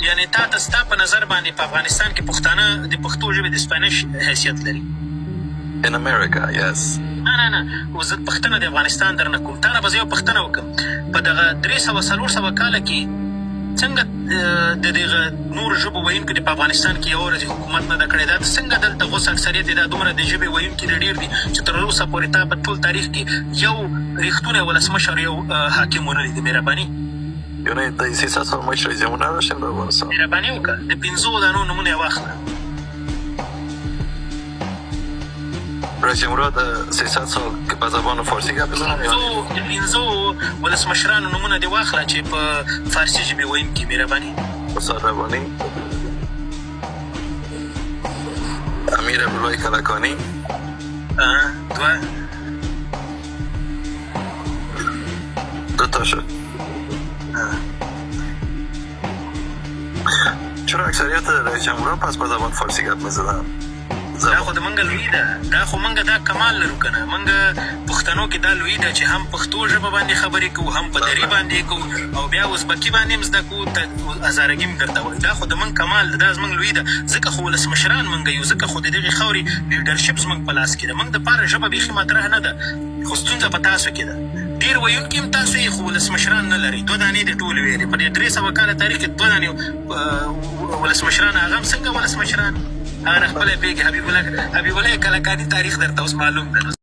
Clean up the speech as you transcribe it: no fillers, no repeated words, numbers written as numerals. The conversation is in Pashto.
یعنې تا ته ستا په نظر باندې په افغانستان کې پښتانه د پښتو ژبې د سپانش حیثیت لري؟ In America, yes. نه نه نه، اوس زه پوښتنه د افغانستان درنه کوم، تا نه به زه یوه پوښتنه وکړم، په دغه 300 400 کاله کې څنګه د دغه نورو ژبو ویونکو دې په افغانستان کې یوه ورځ حکومت نه ده کړی؟ دا څنګه دلته غوڅ اکثریت دا دومره د ژبې ویونکي دې ډېر دي چې تر اوسه پورې تا په ټول تاریخ کې یو رښتونی ولسمشر، یو حاکم ونه لید؟ مهرباني. یعنی در 300 سال ما هیچ رئیس جمهور نداشتیم در افغانستان. مهرباني وکړه، د پنځو دانو نومونه یې واخله. رئیس جمهورها در 300 سال که به زبان فارسی گپ بزنم یا د پنځو ولسمشرانو نومونه دې واخله چې په فارسي ژبې ویونکي، مهرباني. استاد ربانی، امیر عبدالله کلکانی. دوه. دو تا شد. چرا اکثریت رئیس جمهورها پس به زبان فارسی گپ میزدن؟ دا خو د مونږ لویي ده، دا خو مونږ دا کمال لرو کنه، مونږ پښتنو کې دا لویي ده چې هم پښتو ژبه باندې خبرې کوو، هم په دري باندې یې کوو او بیا ازبکي باندې هم زده کوو، هزارګي هم درته وایو. دا خو د مونږ کمال ده، دا زمونږ لویي ده، ځکه خو ولسمشران مونږ یو، ځکه خو د دغې خاورې لیډرشپ زمونږ په لاس کې ده. مونږ دپاره ژبه بیخي مطرح نه ده، خو ستونزه په تاسو کې ده. ډېر ویونکي هم تاسو یې، خو ولسمشران نه لرئ. دوه دانې دې ټولې ویلې، په دې 300 کاله تاریخ کې دوه دانې ولسمشران، هغه هم څنګه ولسمشران، هغه نه خپله پوهېږې. حبیب الله، حبیب الله کلکاني تاریخ درته اوس معلوم ده.